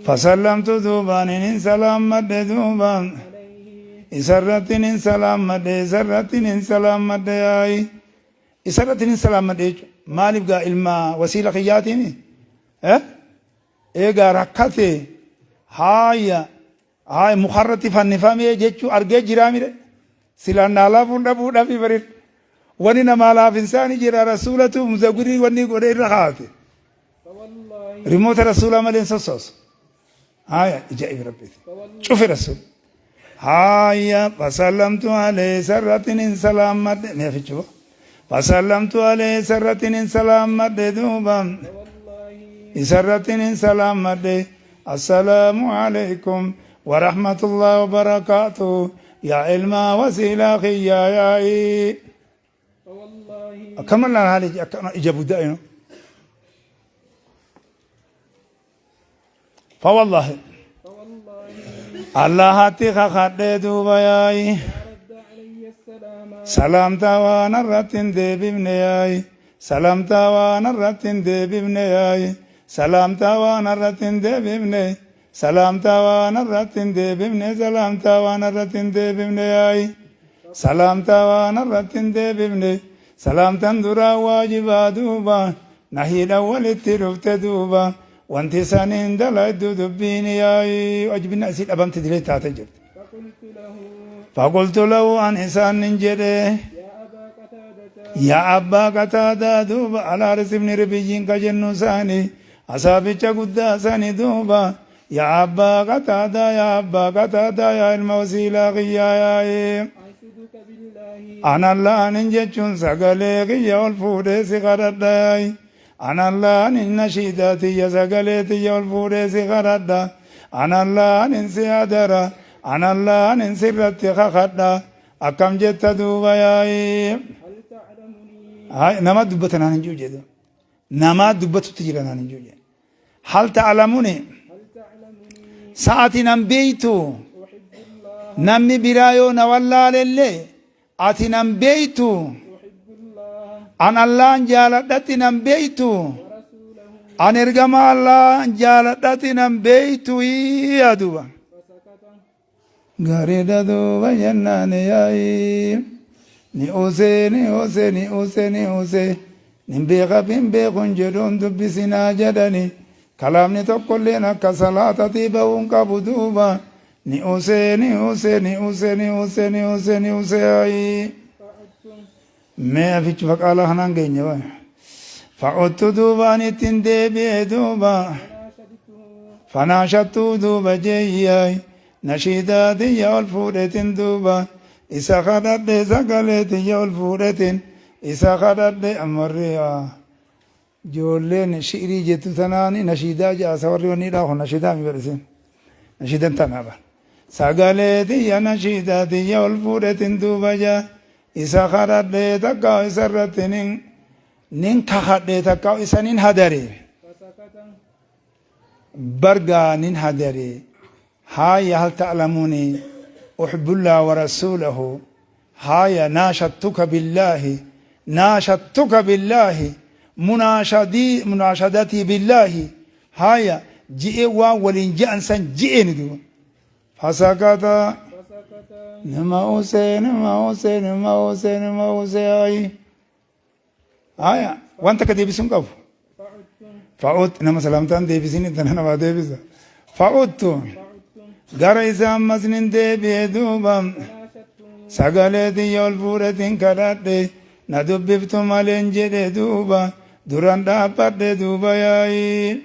S1: فسلمت دوبا إن سلام مد دوبا إسرت إن سلام مد إسرت إن سلام مد ياي إسرت إن سلام مد مالif gaa ilma wasiila kiyyaatiimi eh eegaa rakkate haaya haaya mukarratti fannifamee jechuu argee jiraa mire silaan naa laafuun dhabuu dhabii barir wani namaa laafinsaani jira rasuulatu muzagurii wanni godhe irra kaate rimoota rasuulaa malee hin sossoosu haaya ijaa'ibi rabbiiti cufi rasuul haaya fasallamtu alee sarratin hin salaammadhe mee fichuu fasallamtu alee sarratin hin salaammadhe duuba isarratin hin salaammadhe assalaamu alaykum warahmatullahi wabarakaatuh yaa ilmaa wasiilaa kiyyaa yaa'ii. Akkanuma laala haala akkana ija budaa ino. Fawallaahi. Allahatti kakadhee duuba yaayi. Salaamtaa waan irratti hin deebifne yaayi. Salaamtaa waan irratti hin deebifne yaayi. Salaamtaa waan irratti hin deebifne. Salaamtaa waan irratti hin deebifne. Salaamtaa waan irratti hin deebifne yaayi. Salaamtaa waan irratti hin deebifne. Salaamtaan duraa waajibaa duuba. Nahiidhaan walitti dhufte duuba. Wanti saniin dalaydu dubbiin yaayi. Waajibina isii dhabamte dilee taatee jirti.
S2: فقلت له
S1: Faqultu lahu an isaan nin jedhe.
S2: يا أبا قتادة
S1: Yaa abbaa Qataadaa duuba Alaaris ibni Ribiyyiin ka jennu isaanii asaabicha guddaa sani duuba yaa abbaa Qataadaa yaa abbaa Qataadaa yaa ilma wasiilaa kiyyaa yaa'ee
S2: أنشدك بالله
S1: ana laanin jechuun sagalee kiyya ol fuudhee si kadhadha yaa'i ana laanin nashiidaa tiyya sagalee tiyya ol fuudhee si kadhadha ana laanin si adara ana laanin sirratti kakadha akkam jetta duuba yaa'ii.
S2: هل تعلمني
S1: Hay, nama dubbata naan hin jiru jedhu. Nama dubbatutti jira naan hin jiru jedhu. Hal ta'lamuni
S2: هل تعلمني
S1: sa'ati nan beeytu
S2: أحب الله
S1: namni biraa yoo na wallaalellee ati nan beeytu
S2: أحب الله
S1: an Allahan jaaladhatti nan beeytu
S2: ورسوله
S1: an ergama Allahan jaaladhatti nan beeytu yaa duuba.
S2: فسكت
S1: Gaariidha duuba jennaan yaa'i. Ni usee ni usee ni usee ni usee nin beeka fin beekun jedhuun dubbisinaa jedhani kalaamni tokkolleen akka salaatatii ba'uun qabu duuba ni usee ni usee ni usee ni usee ni usee ni usee yaa'i.
S2: فعدت
S1: Mee afichi faqaalaa kanaan geenye waay. Fa'oottu duubaan ittiin deebi'e duuba.
S2: فناشدته
S1: Fanaashattuu duuba jeeyyaay nashiidaa tiyya ol fuudhetin duuba isa kadhadhe sagalee tiyya ol fuudhetin isa kadhadhe ammarri ijoolleen shi'irii jettu tanaani nashiidaa jaasa warri wanni dhaahu nashiidaa mi godhisin nashiidan tanaaba sagalee tiyya nashiidaa tiyya ol fuudhetin duuba jaa isa kadhadhe takka isa irratti nin nin kakadhe takka isa nin hadare.
S2: فسكت
S1: برقا ننهدري هاي هل تعلموني أحب الله ورسوله هاي ناشدتك بالله ناشدتك بالله مناشدي مناشدتي بالله هاي جئ ولين جاء انسان جئ ندو فسكت
S2: فسكت
S1: نما أوسي نما أوسي نما أوسي نما أوسي هاي هاي وانت كدي بسم قف
S2: فعدت
S1: فعدت نما سلامتان دي بسين تنا ما دي بس فعدت
S2: فعدت
S1: gara isaa ammas nin deebi'e duuba
S2: فناشدته
S1: sagalee tiyya ol fuudhetin kadhadhe na dubbiftu maleen jedhe duuba duran dhaabbadhe duuba yaa'i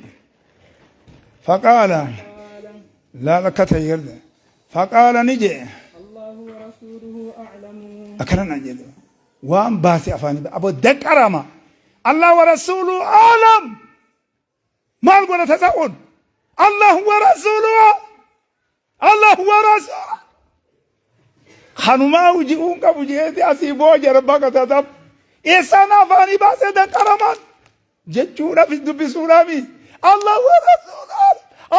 S1: faqaala
S2: قال
S1: laal akka ta'e garde faqaala ni jedhe
S2: الله ورسوله أعلم
S1: akkana naan jedhe waan baase afaanii abo danqarama allah wa rasuulu aalam maal godha tasa'uun allah wa rasuuluhu allah wa rasuuluhu kanumaa hoji'uun qabu jeeti asii booja rabbaa qataataaf eessaan afaanii baasee danqaramaan jechuudhaaf dubbisuudhaafi allah wa rasuuluhu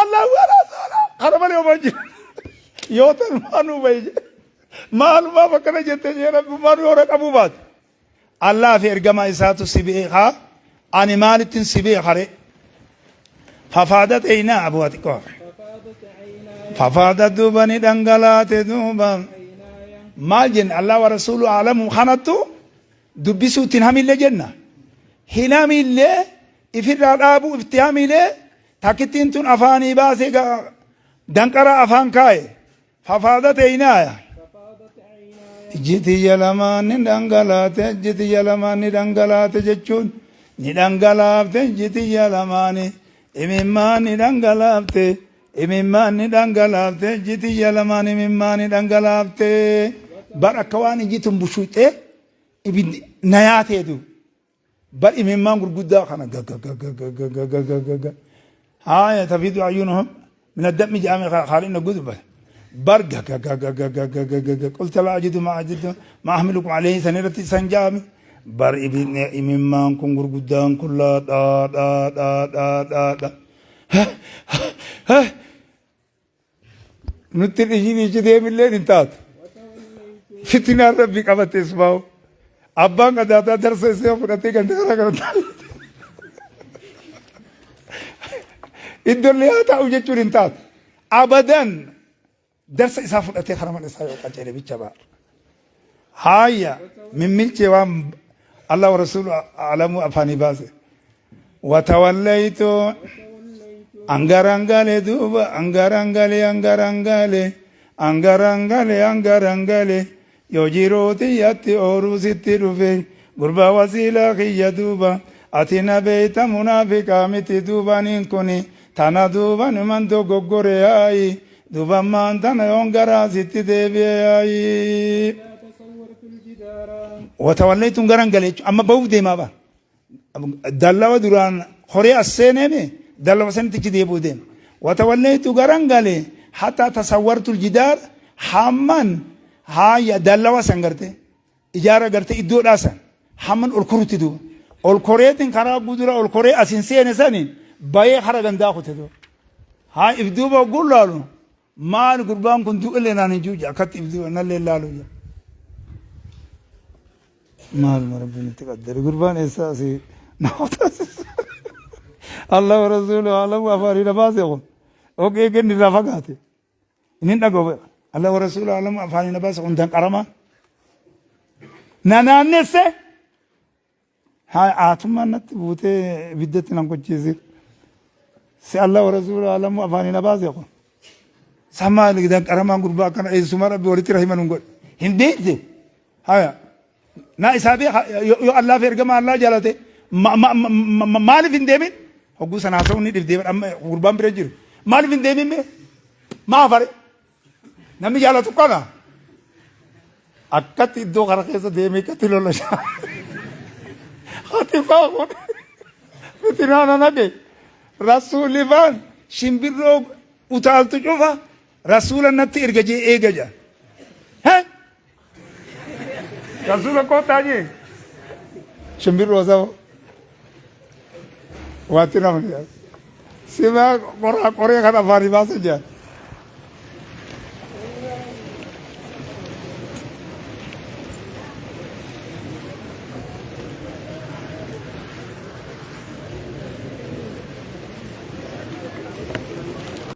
S1: allah wa rasuuluhu kana malee homaa jiru yoo tan maanuu bahe jedhe maalumaaf akkana jette jee rabbummaan yoo qabuu baate Allah fi ergamaa isaatu si beekaa ani maalittin si beekare fafaadat eynaa abu ati qofa
S2: ففاضت عيناي
S1: fafaadat duuba ni dhangalaate duuba
S2: عيناي
S1: maal jenne allah wa rasuulu aalamu kanattu dubbisuutti hin hamille jenna hin hamille ifirraa dhaabuu ifti hamile takkittiin tun afaanii baasee danqara afaan kaaye fafaadat eynaaya
S2: ففاضت عيناي
S1: ijji tiyya lamaan ni dhangalaate ijji tiyya lamaan ni dhangalaate jechuun ni dhangalaafte ijji tiyya lamaani imimmaan ni dhangalaafte imimmaan ni dhangalaafte ijji tiyya lamaan imimmaan ni dhangalaafte bar akka waan ijji tun bushuuxee ibiddi na yaateetu bar imimmaan gurguddaa kana gagagagagagagagaga haya tafiidu ayunuhum min addami jedhame khaalina guduba bar gagagagagagagaga qulta laa ajidu ma ajidu ma ahmilukum alayhi sanirratti san jaame Bar imimmaan kun gurguddaan kun laa dhaa dhaa dhaa dhaa dhaa dhaa. Nutti dhiisii dhiisii deemillee hin taatu. Fitinaan rabbi qabate ismaa'u. Abbaan qadaadaa darsa isee fudhatee ganda karaa kana taa'e. Iddollee haa taa'u jechuun hin taatu. Abadan darsa isaa fudhatee karaa mana isaa yoo qajeele bicha ba'a. Haaya mimmilchee waan Allah wa rasuulu alamuu afaanii baase. Watawallaytu angarangale duuba angarangale angarangale angarangale angarangale yoo jiruu tiyyatti ooruu sitti dhufe gurbaa wasiilaa kiyya duuba ati na beeyta munaafiqaa miti duuba aniin kuni tana duuba numan dogoggore yaayi duuba ammaan tana yoon garaa sitti deebi'e yaayi. Watawallaytuun garangale jechuun amma bahuuf deemaa ba'a. Dallawa duraan horee as seeneeme dallawa sanitti achi deebi'uu deema. Watawallaytu garan gale hatta tasawwartul jidaar hamman haaya dallawa san garte ijaara garte iddoodhaa san hamman ol korutti duuba. Ol koreetiin karaa gudura ol koree asin seene sani bayee kara gandaa kute duuba. Haa if duuba ogguun laalu maal gurbaan kun du'ellee naan hin jiru akkatti if duuba nallee laalu jira. Maaluma rabbiin itti qaddare gurbaan eessaa asii nama taasisa. Allah wa rasuulu alamu afaanii na baase kun. Oqee kenni irraa fagaate. Inni hin dhaga'u. Allah wa rasuulu alamu afaanii na baase kun danqaramaa. Na naannesse. Haa aatummaan natti buutee ibiddatti nan kochiisin. Si Allah wa rasuulu alamu afaanii na baase kun. Samaa danqaramaan gurbaa akkana eessuma rabbi walitti rahima nun godhe. Hin beekte. Haya. Na isaa beeka yoo Allah fi ergama Allah jaalate maaliif hin deemin? Hogguu sana haasa'uun ni dhibdee amma gurbaan bira jiru. Maaliif hin deemin mee? Maa fare? Namni jaalatu kana. Akkatti iddoo kana keessa deemee akkatti lola shaa. Hatifaa kun fitinaa na naqe. Rasuulli faan shimbirroo utaaltu cufa rasuula natti erga jee eega jaa. Hee? Rasuula kottaa jee. Shimbirroo saba. Waatti namni. Simaa qoraa qoree kan afaanii baasa jaa.